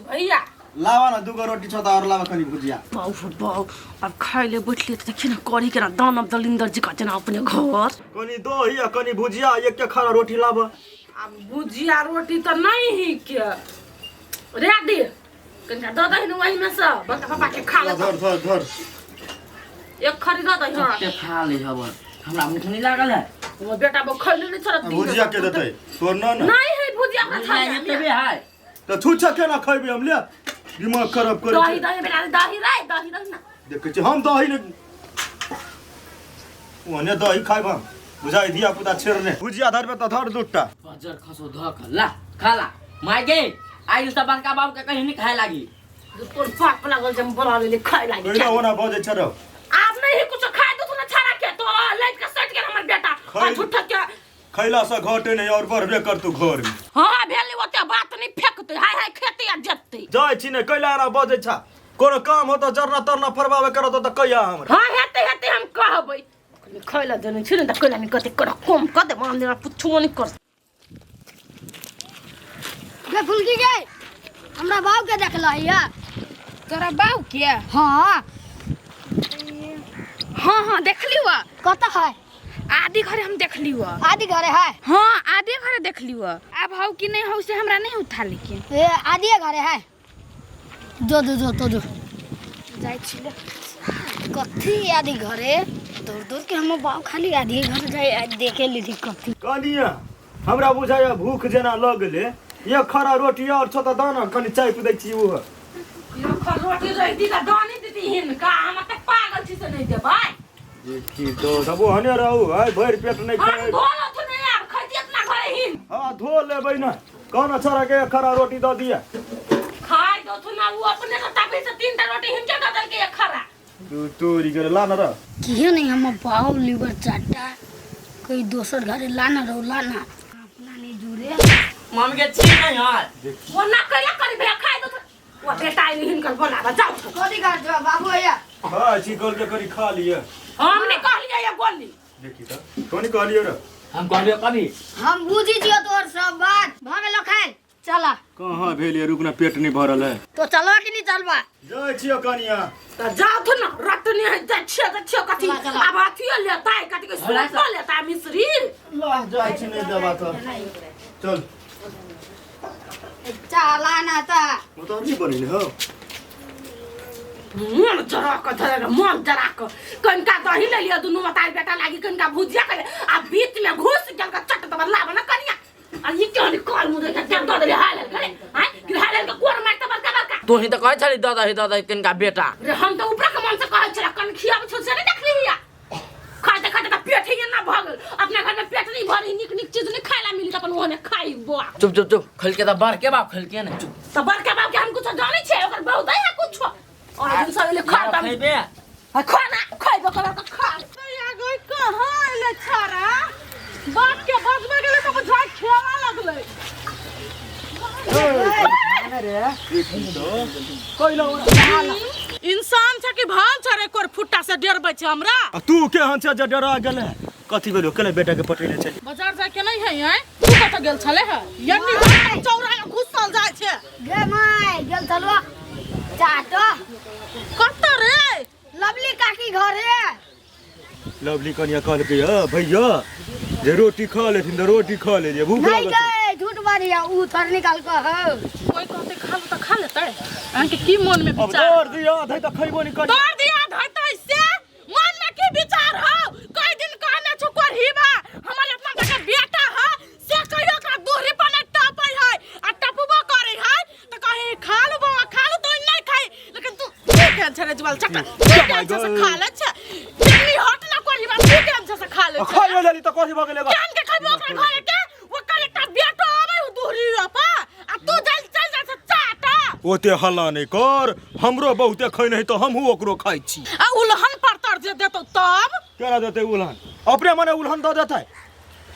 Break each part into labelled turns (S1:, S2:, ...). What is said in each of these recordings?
S1: भैया।
S2: लावा ना दूगो रोटी छो त और लावा कनी भुजिया।
S1: बाऊ हो बाऊ, अब खाए ले बैठले त देखी ना करी केना दानव दलिंदर जी का जेना अपने घर।
S2: कनी दही आ कनी भुजिया एक के खाना रोटी लावा।
S1: अब भुजिया रोटी त नहीं ही के रे दे, कनिका दऽ दही वही में से बड़का पापा के खा ले।
S2: धर धर धर
S1: एक खरी दऽ दही। हाँ
S3: कते खा ले हवन, हमरा मुख नहीं लागल है।
S1: वो बेटा वो खैले नहीं छोड़त।
S2: भुजिया के देतै तोर न ना
S1: नहीं है भुजिया हमरा
S3: भुजिया
S1: खाए
S3: एतबे है
S2: त छुच्छा केना खैबै हम? ले दिमाग खराब करै
S1: दही
S2: छै।
S1: दही बेटा दही रे दही दही ना
S2: देखै छी हम दही ने ओने दही खाइब हम बुझाइ धिया पुता छेड़ने। भुजिया धरबे त धर दूटा।
S3: बजर खसो धक ला खाला माय गे आइल त बड़का बाबू के कहीं नहीं खाए लागी।
S1: तोर बाप लागल जम बोला ले खाए लागी।
S2: कहिना ओना बजै छ रौ।
S1: आप नहीं कुछ खाए दो ना छाड़ा के तो लाइट के सट के हमर बेटा आ झूठा के
S2: खैला से घटे नहीं और बढ़बे कर तू घर में।
S1: हां भेल ओते बात नहीं फेकते, हाय हाय खेते आ जत्ते
S2: जाय छी ने कैला एना बजै छ। कोनो काम होतो जरना तरना फरबावे करत त कहिया हमरा।
S1: हां हेते हेते हम कहबै। खैला देने छी ने त कैला नहीं कते कर कम क दे मान देना पुछो नहीं कर।
S4: गे फुलकी गे, हमरा बाप के देखल हिया।
S5: तोरा बाप के?
S4: हाँ
S5: हाँ हाँ देखली हुआ।
S4: कत है?
S5: आधी घरे हम देखली हुआ।
S4: आधी घरे है?
S5: हाँ आधे घरे देखली हुआ। अब हौ कि नहीं हौ से हमरा नहीं उठा, लेकिन
S4: ए आधी घरे है। जो जो जो तो जो
S5: जाइ छी ले।
S4: कथी आधी घरे? दूर दूर के हम बाप खाली आधी घर जाए आज देखे ली कथी।
S2: कनिया हमरा बुझाया भूख जेना लगले, एक खरा रोटी और छो त दाना कनि चाय पी दै छी उहो।
S1: यो खर रोटी रह दी त दानी दीदी हिनका, हम त पागल छी से नहीं देबै।
S2: देखी तो सब ओहने रहू है भरि पेट नहीं
S1: हम
S2: खाए।
S1: धो लो नहीं यार खैती इतना घरे हिन।
S2: हाँ धो लेबै ना, कौन अच्छा रखे एक खरा रोटी दऽ दिया।
S1: खाय दो थु ना वो अपने तो तभी से तीन टा रोटी हिनके दऽ देलकै एक खरा।
S2: तू तोरी करे ला ना रह।
S4: किए नहीं हम बाप लीवर चाटा कोई दोसर घरे लाना रहो लाना अपना नहीं जुड़े।
S3: मम्मी के छी नहीं यार।
S1: वो ना कैला करी भैया खाय दो थु। वो बेटा आई हिनकर बनावा जाओ।
S4: कथी कर जो बाबू भैया?
S2: हाँ छी गोल के करी खा लिया।
S1: हम नहीं कहलिए ये गोली।
S2: देखी त कोनी कहलिए रे?
S3: हम कहलिए कभी।
S4: हम बुझी जियो तोर सब बात। भ गेलो खाइल चला।
S2: कहाँ भेल ये? रुकना पेट नहीं भरल है।
S4: तो चलवा कि नहीं चलवा?
S2: जाय छियो कनिया।
S1: त जाओ थु ना रटनी है जाय छियो जाय छियो कथी
S4: चला, चला।
S1: अब अथियो लेता है कथी के सूप लेता है मिश्री।
S2: ला जाय छी नहीं देबा त चल।
S4: चला ना त
S2: वो तो नहीं बनिल हो।
S1: मन जरा के धरे मन जरा के कनका दही ले लिया दुनू मताई बेटा लागी कनका भुजिया के आ बीच में घुस गेल के चट दबा लाब ना कनिया। आ ई क्यों नहीं कॉल मुझे के दे दे हाल करे हां कि हाल के कोर मारता बड़का बड़का।
S3: तू ही त कहै छली दऽ दही दऽ दही कनका बेटा।
S1: रे हम त ऊपर के मन से कहै छला कन खियाब छौ से नहीं देखली हिया। खाते खाते त पेट ही ना भऽ गेल, अपना घर में पेट नहीं भरी, निक निक चीज नहीं खाइला मिली त अपन ओने खाई बुआ।
S3: चुप चुप चुप, खल के त बड़के बाप खल के ने चुप।
S1: त बड़के बाप के हम कुछ जानै छियै, ओकर बहुत है कुछ और दिन सब ले खा तम
S3: खइबे।
S1: आ खा ना खइबो कर त खा।
S6: या गई कहाँ एले छाड़ा बाप के बजबे गेलै त बुझाइ खेला लगलै। इंसान छै कि भाल छै रे कोर फुट्टा से डरबै छै हमरा?
S2: आ तू केहन छै जे डरा गेलै? कथी भेलो? केना बेटा के पटेने छली?
S6: बाजार जाय के नहीं है हैं? तू कतऽ गेल छले है? यन्नी चौरा में घुसल जाय छै।
S4: गे my गेल छलवा चाटो।
S6: कतऽ रे?
S4: लवली काकी घरे।
S2: लवली कनिया कहलकै ह भैया जे रोटी खा लेथिन त रोटी खा ले जे भूख
S4: नहीं
S2: लागल छै।
S4: गे झूठ बारिया उ थर निकाल के हो।
S6: कोई कहते खा लो त खा लेतै। अहाँ के की मन में
S2: अब
S6: विचार?
S2: दौड़ दिया धै त खैबो नहीं करी।
S6: तोड़ दिया धैतै से मन में की विचार हो? कई दिन कहने छु कोरहीबा हमर इतना बड़का बेटा है से कहियो का दूरी पर नहीं टपै है आ टपबो करै है त कहे खा लो बौआ खा लो तो नहीं खाई, लेकिन तू तू केहन छै रे जुआल चक्का? तू केहन छै से खा ले छै जल्दी हट ना कोरहीबा, तू केहन छै से खा ले छै?
S2: खाइयो लेली त कथी भ गेलै?
S6: केहन के खैबो ओकरा घरे के? ओकर एकटा बेटो आबै उ दूरी पर आ तू जल चल जा से चाटा।
S2: ओते हल्ला नहीं कर, हमरो बहुते खै नहीं तो हमहू ओकरो खाइ छी।
S6: आ उलहन पर तर जे देतौ तब
S2: केना देतै उलहन? अपने मने उलहन दऽ देतै।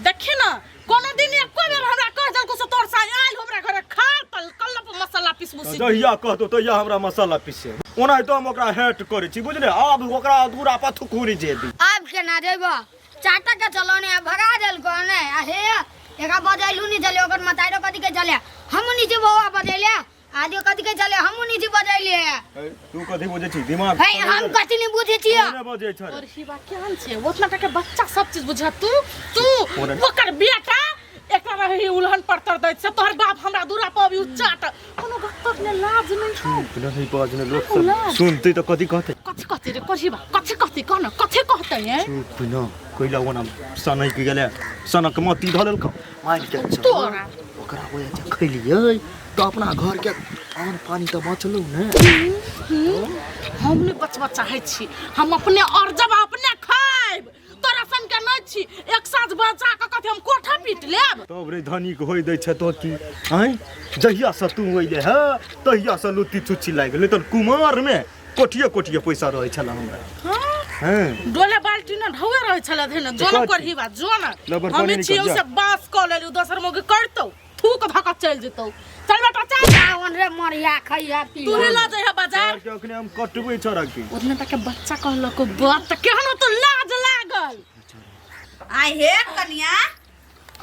S6: देखी ना कोनो दिन एको बेर हमरा कह देलको से तोर साई आयल हमरा घरे खा तल कल्ला पर मसाला पिसबू सी।
S2: जहिया कहतो तहिया हमरा मसाला पिसे, ओनाहितो हम ओकरा हेट करै छी बुझले। आब ओकरा दूरा पर थुकुरी जेबी।
S4: आब केना जेबो? चाटा के चलो ने भगा देलको ने। आ हे एकरा बजैलू नहीं चले, ओकर मताइरो कथी के चले, हम नहीं जेबो बजैले आदियो कथी के चले। ले।
S2: तू कथी बुझै छी दिमाग?
S4: है हम कथी नहीं बुझे छियै।
S2: नहि बजै छ।
S6: और ही बात केहन छै? ओतना टाके बच्चा सब चीज बुझत। तू तू ओकर बेटा एकरा रही उलहन पड़तर दैत से तोहर बाप हमरा दूरा पर अभी उच्चाट कोनो गप्पक ने लाज नहीं छौ।
S2: नहीं बाजने, लोग सब सुनते तो कथी कहते?
S6: कथी कहते रे कथी बा? कथी कहते कह न, कथी कहते हैं?
S2: चुप न कैला ओना सनक गेलै, सनक मती धऽ लेलकौ मारि के
S6: तोरा
S2: ओकरा ओए जे खैलियै तऽ अपना घर के अन्न पानी तऽ बचलौ ने।
S6: हम नहीं बचबा चाहै छी, हम अपने अर्जब अपने खाइब, तोरा सन के नहीं छी। एक साँझ बचा के कथी हम कोठा पीट लेब?
S2: तब रे धनिक होय दै छै तो की आँय? जहिया से तू अइले हे तहिया से लुत्ती चुच्ची लागि गेलै, तहन कुमार में कोठिए कोठिए पैसा रहै छल हमरा।
S6: हाँ डोले बाल्टी न ढौए रहै छल धेने जो न करही बा जो न हम छियौ से बास क लेलियौ, दोसर मोगी करतौ थूक धक चलि जेतौ। चल बेटा चल।
S4: सावन रे मरिया खैया पी
S6: तू ही ल जइह बाजार
S2: के अखने हम कटबै छड़ा की।
S6: ओतना तक के बच्चा कहलक बात त केहन तो लाज लागल।
S7: आइ हे कनिया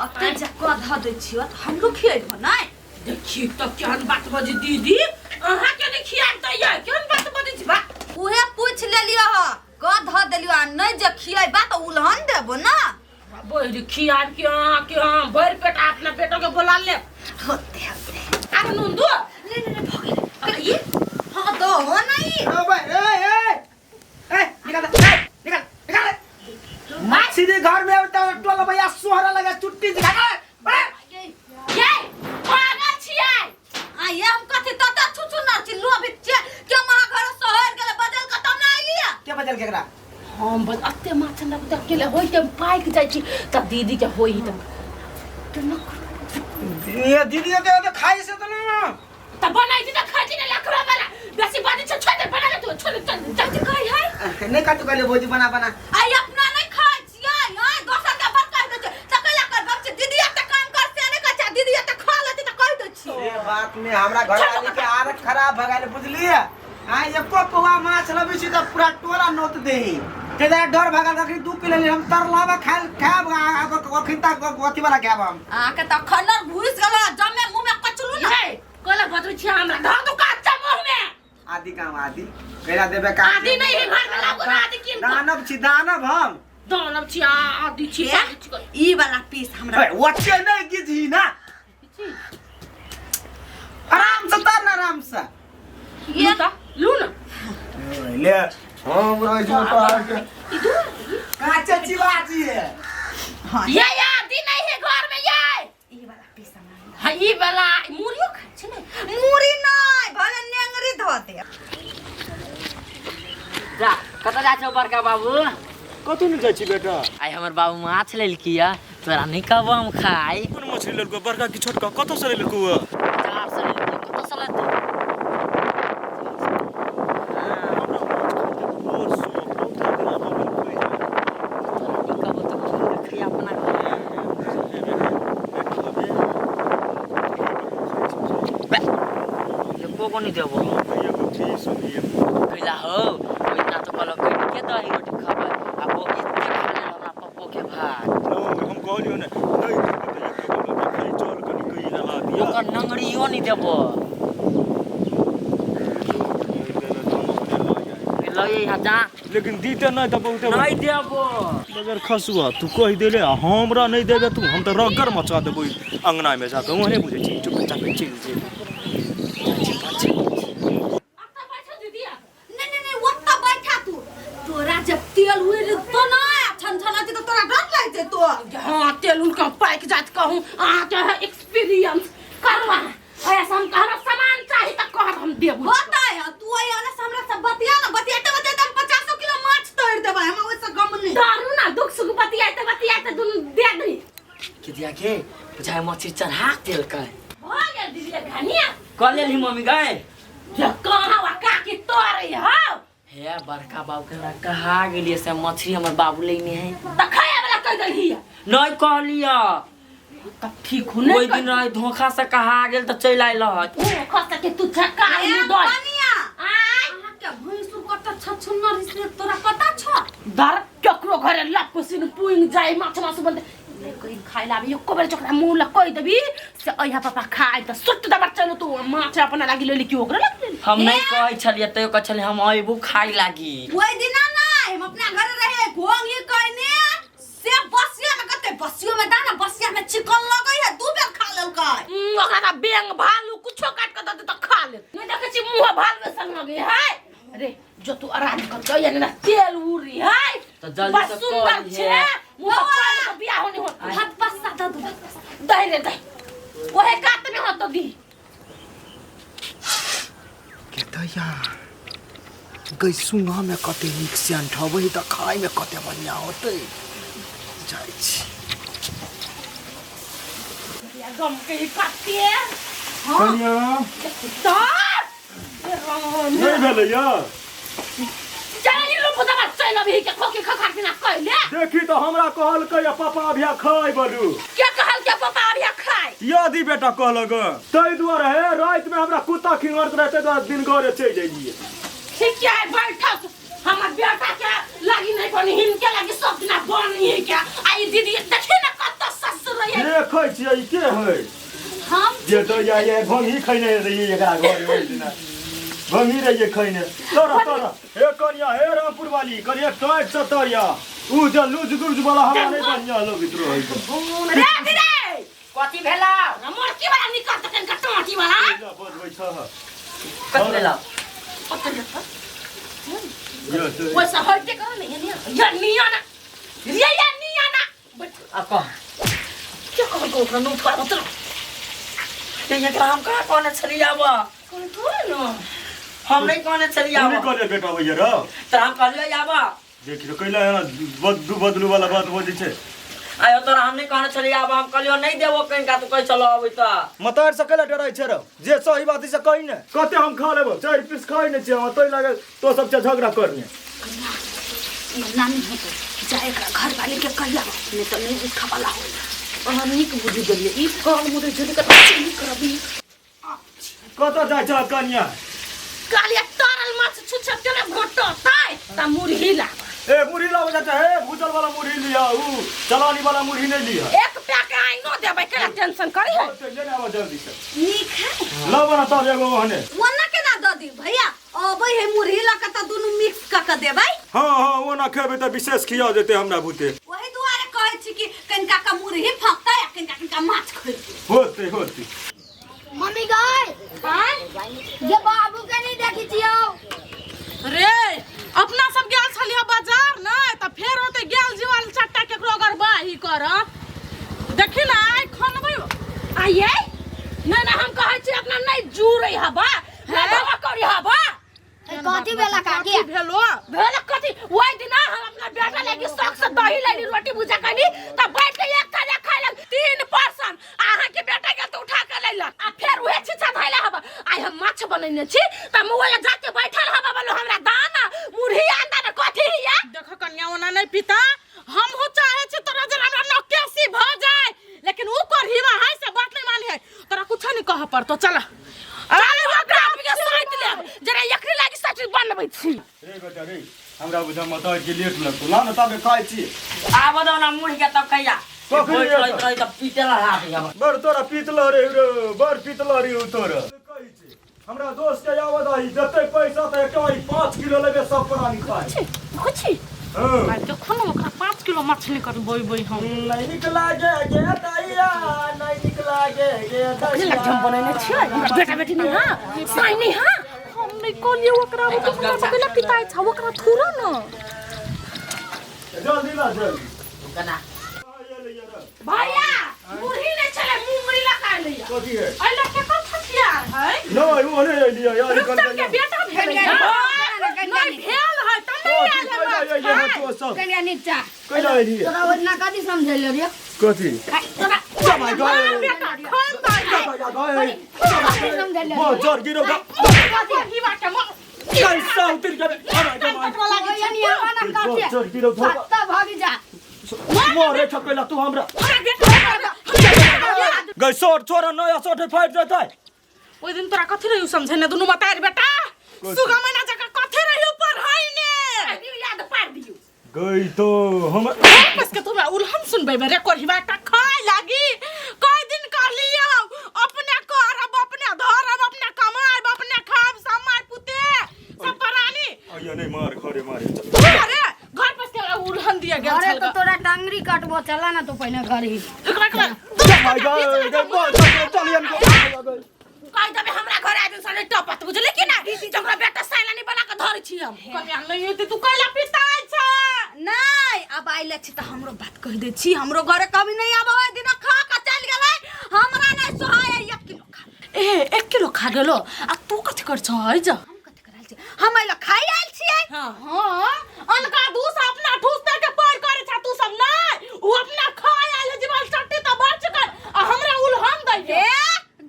S7: अते जक ध दै छियो त हमरो खियैबो नै?
S1: देखी त केहन बात बजी दीदी, अहाँ के नहीं खियाब त ये केहन बात बजी छी बा?
S7: उहे पूछ लेलियो ह, क ध देलियो आ नै जे खियैबा त उलहन देबो ना।
S1: बहिरी खियाब के अहाँ के हम भरि पेट अपना बेटो के बोला ले।
S7: होते होते
S1: आर नून दो
S7: ले ले ले भ गेलै ई। हां दो हो नहीं।
S8: ए भाई ए ए ए निकाल दे, ए निकाल निकाल सीधे घर में आता टोला भैया सोहरा लगा चुट्टी दिखा दे।
S1: ये पागल छियै।
S7: आ ये हम कथि त त छुछु ना छी लोभी छे के महा घर शहर गेले बदल के तब ना आइलिया।
S8: के बदल के एकरा?
S1: हम बस अते माछ हमरा बुते अकेले होई के पाइक जाइ छी त दीदी के होई त
S8: ये दीदी के खाई से त ना
S1: त बनाई दी त खाई ने लकड़ा वाला बेसी बाजी छ, छोड़ दे बना ले तू, छोड़ दे चल चल
S7: कहै है
S8: नहीं काटू कहले भौजी बना बना।
S7: आई अपना नहीं खाई छियै, आई दोसर के बड़ कह दै छै त कैला कर बाप छै दीदी त काम कर से नहीं कह छै, दीदी त खा लेती त कह दै छी।
S8: ये बात में हमरा घर वाली के आदत खराब भ गेल बुझलिए। आ एको पौआ माछ लबै छी त पूरा टोला नोत देही ते डर भगल अखनी 2 किलो हम तरलावा खाल खाब अखनी तक अथी वाला खाब हम।
S7: आ के त खनर घुस गेल जमे मुंह में कचलू ना।
S1: ये कोला बदल छी हमरा धर दू काचा मुंह में।
S8: आदि काम आदि कैला देबे का?
S1: आदि नहीं है घर में लागो ना आदि किन
S8: दानव छी दानव हम
S1: दानव छी आदि छी।
S7: ई वाला पीस हमरा
S8: ए ओचे नहीं गिजी ना, आराम से तर ना आराम से
S1: ये लू ना
S2: ले हम रह जो पहाड़ के
S8: काचे चिबाजी है।
S1: ये आदि नहीं है घर में ये
S7: ई वाला पीस हमरा।
S1: हां ई वाला मुरियो खाइ छै ने?
S7: मुरी नहीं भले नेंगरी धो दे।
S3: जा कत जा छौ बड़का बाबू?
S2: कतौ नहीं जाइ छी बेटा।
S3: आइ हमर बाबू माछ लेलकी तोरा नहीं कहबो हम खाइ।
S2: कोन मछली लेलको, बड़का की छोटका? कतौ से लेलको?
S3: 4 सौ लेलको। कतौ से लेतौ? अपना एको नहीं देबो। कैला हो इतना तो कहलक के दही रोटी खबै आ वो एते खा लेल हमरा पप्पो के भात।
S2: हम कहलियो ने नहीं देबो चल कनी कई लगा दिया
S3: ओकर नंगड़ियो नहीं देबो। लगे यहाँ जा
S2: लेकिन दीते नहीं तो बहुते
S3: नहीं देबो।
S2: बगर खसुआ तू कहि देले हमरा नहीं देबे तू, हम तो रगड़ मचा देबो अंगना में जाके। ओहने बुझै छी चुपचाप चलि जेबो।
S7: नहीं नहीं नहीं ओत्ता बैठा तू, तोरा जब तेल उड़ तो ना छन छन तो तोरा डर लाग जेतो।
S1: हां तेल उड़ के पाइक जात कहूं अहाँ के है एक्सपीरियंस करवा ऐसा हम कहरा सामान चाही त कहब हम देबो।
S7: होता है तू आई आने से हमरा सब बतिया ना बतियाते बतियाते हम 50 किलो माछ तोड़ देबै, हम ओइसे गम नहीं
S1: दारू ना दुख सुख बतियाते बतियाते दुनु दे दी
S3: के दिया के बुझाय मछली चढ़ा देलकै।
S1: भ गेल दीदी घनिया
S3: कह लेलही मम्मी गए
S1: जे कहाँ वा काकी तोरे हौ।
S3: हे बड़का बाबू के हमरा कहा गेलिए से मछली हमर बाबू लेने है
S1: त खाए वाला कह देलही?
S3: नहीं कहलिए
S1: तब ठीक हो नहीं
S3: ओइ दिन रहे धोखा से कहा गेल त चलि आयल रहत।
S1: धोखा से के तू झका
S7: ए
S1: दे
S7: कनिया
S1: आय
S7: अहाँ के भैंसुर कत छछुन्नर से तोरा पता छौ?
S1: दर केकरो घरे लपसिन पुंग जाय माछ मास बंद नहीं कहीं खाए लाबी एको बेर चोकरा मुंह लग कहि देबी से अइहा पापा खाए त सुट दबर चलो तू माछ अपना लागी लेली कि ओकरा लागी लेली।
S3: हम नहीं कहै छलियै तैयो कहै छलियै हम अयबू खाय लागी।
S7: ओहि दिना नहि हम अपना घर रहे घोंघी कहने से बसिया में कते बसियो में दाना बसिया में चिकन लगै है दू बेर खा लेलकै।
S1: ओकरा त बेंग भालू कुछो काट के दे त खा ले। नहीं देखै छी मुंह भालू संग लगे है। अरे जो तू आराम कर के ये ना तेल उड़ी है
S3: तो जल्दी
S1: बस
S3: से
S1: सुंदर
S3: कर
S1: छे
S3: लिहे।
S1: मुंह पर तो बियाह होनी हो
S7: भात पस्सा दऽ दू।
S1: दही रे दही ओहे कात में हो तो दी
S8: के दैया गई सुंघा में कते नीक सेंट हबै तऽ खाय में कते बढ़िया होतै। जाइ छी
S1: गम के ही कते
S2: कनिया
S1: तो
S2: नहीं भेलै या
S1: चल ई लोग दबा चल अभी के खोकी खखा बिना कहले।
S2: देखी तो हमरा कहलकै या पापा अभिया खाय बलू।
S1: के कहल के पापा अभिया खाय?
S2: यदि बेटा कहलक ताहि दुआरे हे राति में हमरा कुत्ता खिंगरत रहे ताहि दुआरे दिन घरे चलि जइयै।
S1: ठीक है बैठक हमर बेटा के लागी नहीं बनी हिनके लागी सब दिना बनी है क्या आई दीदी देखी ना कत ससुर रहे।
S2: देखै छियै ई के है
S7: हम
S2: जे दैया ये भंगी खैने रहियै एकरा घरे ओहि दिना भंगी रहियै खैने। तोरा तोरा हे कनिया हे रामपुर वाली कनिया टाइट से तरिया उ जे लूज गुर्ज वाला हमरा नहीं बढ़िया लगैत रहै।
S1: रे रे
S3: कथी भेला?
S1: मोरकी वाला निकल त कनका टाटी वाला
S2: कैला बजबै छह
S3: कथी भेला?
S1: वैसा हटे कहो नहीं या निया ना रे या निया ना बैठ
S3: आ कह
S1: के कहल को ओकरा नोट कर मतलब
S3: ते एकरा हम कहाँ कहने छलियै आब?
S1: कोन थोड़े न
S3: हम नहीं कहने छलियै
S2: तू
S3: आब।
S2: कहले बेटा भैया रो
S3: तऽ हम कहलियै आब।
S2: देखी तो कैला एना बदलू बदलू वाला बात बजै छै।
S3: आयो तोरा हम नहीं कहने छलियै आब, हम कहलियो नहीं देबो कनिका तू कहै छलो अबै तऽ।
S2: मतार से कैला डराइ छै रो जे सही बात है से कही ने कते हम खा लेबो 4 पीस खाइ नै छियै हम तै लागे तो सब से झगड़ा करने।
S4: नानी होतो जा एकरा घर वाले के कहिया नहीं तो नहीं उठा वाला हो।
S1: अहाँ नीक बुझि गेलियै ई कान मुरे झुलि के चीनी करबी।
S2: कतऽ जाइ छ कनिया?
S1: कालिया तरल माछ छुछे केना घोटतै त मुरही लाब।
S2: ए मुरही लाबै जाइ छै हे भूजल वाला मुरही लिया उ चलानी वाला मुरही नहीं लिया।
S1: एक पैक आइनो देबै केना टेंशन करी है।
S2: लेने आबऽ जल्दी से।
S7: नीक है
S2: लाबऽ ना तब एगो ओहने।
S7: ओना केना दऽ दी भैया अबै है मुरही लऽ कऽ तऽ दुनू मिक्स कऽ कऽ देबै।
S2: हाँ हाँ ओना खेबै तऽ विशेष खिया जेतै हमरा बुते।
S7: ओहि दुआरे कहै छी कि कनिका का मुरही फकतै आ कनिका कनिका माछ खैतै।
S2: होतै होतै।
S4: मम्मी गए ये बाबू के नहीं देखी छियो।
S6: रे अपना सब गेल छलियै बाजार नै तऽ फेर होतै गेल जीवल चट्टा केकरो अगर बाही कर देखी ना आइ खनबै
S1: आइए नहीं ना हम कहै छी अपना नहीं जुड़ै हबा ना दवा करी हबा।
S4: कथी भेला काकी?
S6: कथी भेलो?
S1: भेल कथी ओहि दिना हम अपना बेटा लागी शौक से दही लेली रोटी भुजा कनी त बैठ के एक थाली खाय लग 3 पर्सन अहाँ के बेटा गेल त उठा के लैलक आ फेर उहे छिछा धैले हबा। आइ हम माछ बनैने छी त मुँह लग जाके बैठल हबा बोलो हमरा दाना मुरही आंदा ना कथी हिया।
S6: देख कन्या ओना नहीं पिता हमहू चाहे छी तोरा जे हमरा नौकेसी भ जाए लेकिन उ करहीवा है से बात नहीं मानी है तोरा कुछ नहीं कह पड़तो। चल
S1: चल ओकरा के साइट लेब जरा एकरे लागी सच बनबै छी।
S2: रे बेटा रे हमरा बुझा मत के लेट लगतो ला ना तबे खाइ छी।
S3: आब दो ना मुरही के तब खैया।
S2: कखनी
S3: बैठ
S2: एतौ?
S3: रहैत रहै तऽ पीटल हाथ है हमर।
S2: बड़ तोरा पीतल रे रे बड़ पीतल रे उ तोरा। कहै छी हमरा दोस्त के आवत आई जते पैसा त एकटा ई 5 किलो लेबे सब प्राणी खाय।
S1: कुछि
S2: हां
S6: आइ देखो न ओकरा 5 किलो मछली करबै बै हम।
S2: नहीं निक लागे गे दैया नहीं निक लागे गे
S1: कखनी लग हम बनैने छियै हमरा बेटा बेटी नहीं हां साई नहीं हां
S6: हम नहीं कहलियै ओकरा ओ तऽ हमरा बगैला पिताइ छ ओकरा थोड़ा न।
S2: जल्दी ला जल्दी
S3: कना
S1: भैया मुरही नहीं छले मुंगरी लगा लिया।
S2: कथी है?
S6: अइला केकर छठियार है?
S2: नहीं वो नहीं लिया यार
S6: रुपचन के बेटा भेल है। नहीं भेल है तब नहीं आयल है
S2: कैला ये तो सब
S4: कनिया नीचा
S2: कैला एलिए
S4: तोरा ओतना कथी समझैले रे?
S2: कथी?
S1: तोरा
S2: चमाइ गए
S6: बेटा खोल दे
S4: कथी समझैले?
S2: बहुत जोर गिरो का
S6: करहीवा के मार
S2: कैसा उतर के
S4: ओइ निया ना काटे
S2: जोर गिरो
S4: सत्ता भागी जा
S2: मारे ठकैला तू हमरा
S6: हमरा बेटा
S2: गई सोर छोरा नया सोटे फाट जेतै।
S6: ओइ दिन तोरा कथी रहियो समझैने दुनू बतारि बेटा सुगा मैना जका कथी रहियो पढ़ाइने
S1: याद पार दियो।
S2: गई तो हम
S6: बस के तुम उल्हन सुनबै रे कोढ़िबा टा खाय लागी कई दिन कहलियो अपने करब अपने धरब अपने कमाएब अपने खाब समाय पुते सब प्राणी
S2: आइया नहीं मार घरे मारे
S6: अरे घर पर के उल्हन दिया गेल
S4: अरे
S6: छल
S4: तो तोरा टांगरी काटबो चला ना तो पहले घर ही
S6: एकरा एकरा
S2: माय गॉड चल हमको
S1: कहि देबै हमरा घर आबि सने टपत बुझली कि ना जकरा बेटा सैलानी बना के धरै छी हम
S6: कन्या नहीं होती तू कैला पिताइ छ
S7: नहीं अब आइले छी तऽ हमरो बात कहि दै छी हमरो घरे कभी नहीं आबै ओहि दिना खा के चलि गेलै हमरा नहीं सोहाय एक किलो खा
S6: ए 1 किलो खा गेलो आ तू कथि कर छ है जा
S7: हम कथि करायल छी हम अइला खाइ आयल छियै
S6: हां हां अनका दूस अपना ठूस दे के पार करे छ तू सब नहीं उ अपना खा आयल है जीवन चट्टी त बच कर आ हमरा उलहन दैये
S7: ए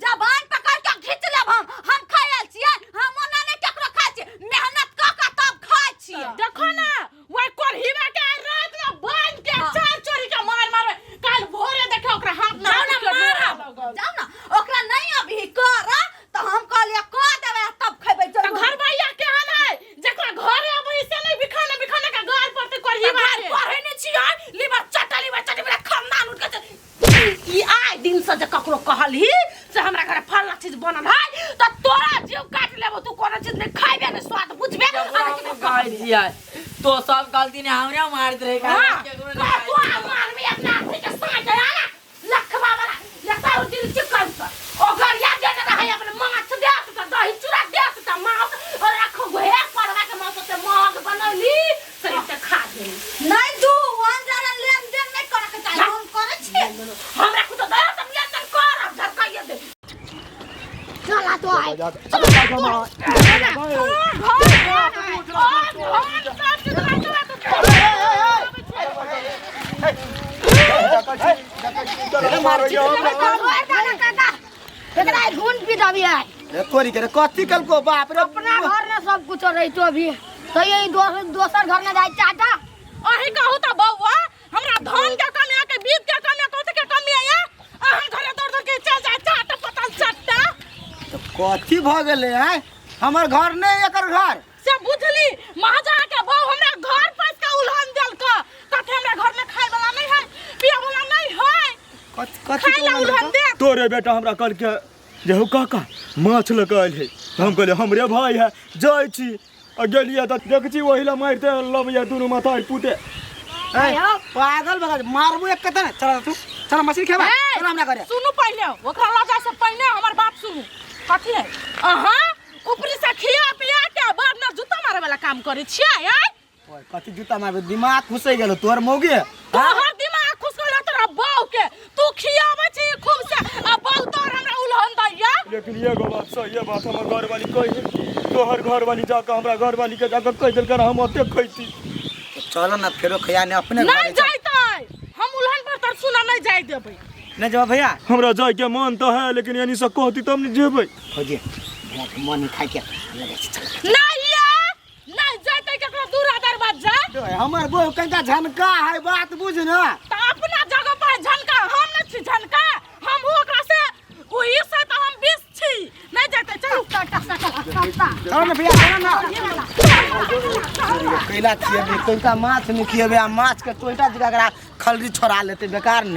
S7: जबान पकड़ के घीच लेब हम खाइ आयल छियै हम ओना नहि केकरो खाइ छियै मेहनत कऽ के तब खाइ छियै
S6: देखो ना वही कोढ़ीबा के आइ रात में बांध के चार चोरी के मार मारबे काल भोरे देखे ओकरा हाथ ना
S1: जाओ ना मारब।
S7: जाउ ना ओकरा नहीं अभी कर तऽ हम कहलियै कऽ देबै आ तब खेबै
S6: त घर भैया केहन है जकरा घरे अबै से नहीं बिखाने बिखाने के गाल पड़ते कोढ़ीबा
S1: घर
S6: के
S1: पढ़े नहीं छियै लीवर चटा लीवर चटी मेरा खानदान उठ के ई आइ दिन से जे ककरो कहलही से हमरा घरे फल्ला चीज बनल है त तोरा जीव काट लेबो तू कोनो चीज नहीं खाइबे नहीं स्वाद बुझबे आ नहीं केकरो
S3: कहै छियै तो सब गलती ने हमरे मारैत रहे
S1: हाँ,
S3: केकरो
S1: कह
S3: नहि
S1: तू आ मारबी अपना हाथी के साँझ आना लखवा वाला लताउ दिल चिकन पर ओकर याद देने रहे अपने माछ देत त दही चूड़ा देत त माछ और रखो घे परवा के माछ से महग बनौली से ते खा गेली
S7: नहीं तू वन जरा लेन देन नहीं करे के चाही हम करे छियै
S1: हमरा कुछ दया त लेन कर झरकाइए दे
S4: चला तो आए एकरा घून पी दबी है
S8: रे तोरी के रे कथी कलको बाप रे
S4: अपना घर में सब कुछ रही तो अभी तो ये दोसर घर में जाए चाचा
S6: अहीं कहू त बौआ हमरा धान के कमी है के बीज के कमी है कथी के कमी है अहाँ घरे दौड़ दौड़ के चल जा चाट पतल चट्टा
S8: तो कथी भ गेलै हैं हमर घर नहीं एकर घर
S6: से बुझली महाजा के बहू हमरा घर पैस के उल्हन देलक कथी हमरा घर में खाए वाला नहीं है पिए वाला नहीं है
S8: कथी कथी
S6: खाए ला उल्हन दे
S2: तोरे बेटा हमरा कल के जे हौ काका माछ लऽ कऽ आयल है तऽ हम कहलियै हमरे भाई है जाइ छी आ गेलियै तऽ देख छी ओहि लए मारिते लबैया दुनू माथा पुते
S8: ए, पागल भगल मारबो एक कते ने चल तू चल मछली खेबा चल हमरा घरे
S6: सुनू पहिले ओकरा लजा से पहिले हमर बात सुनू कथी है अहाँ ऊपरी से खिया पिया के बाद में जूता मारे वाला काम करे छियै आय
S8: ओए कथी जूता मारबे दिमाग घुसै गेलो तोर मौगी है
S6: तोहर दिमाग खुश कर तोरा बहू के तू खियाबै छी खूब से आ बहू तोहर हमरा उलहन दैया
S2: लेकिन एगो बात सही है बात हमर घरवाली कही तोहर घरवाली जाकऽ हमरा घरवाली के जाकऽ कहि देलकै हम ओते खैती
S8: चलो ना फेरो खिया ने अपने
S6: नहीं
S8: घरे चल।
S6: जैतै हम उलहन पर तर सुना नहीं जाय देबै
S8: नहीं जब भैया
S2: हमरा जाय के मन तऽ है लेकिन यानी से कहती तब ने जेबै
S8: फौजी भैया के मन नहीं खाए के लगे छै, चल
S6: नहीं या नहीं जैतै केकरो दूर दरवाजा
S8: ओए, हमर बहू कनिका झनका है बात बुझ ना
S6: त अपना जगह पर झनका हम नहीं छी झनका हम ओकरा से ओही से त हम 20 छी नहीं जैतै चलू
S8: चलो ना भैया चलो ना कैला खिएबे कनिका माछ नहीं खिएबे आ माछ के टोइटा जगह खलरी छोड़ा लेते बेकार ने।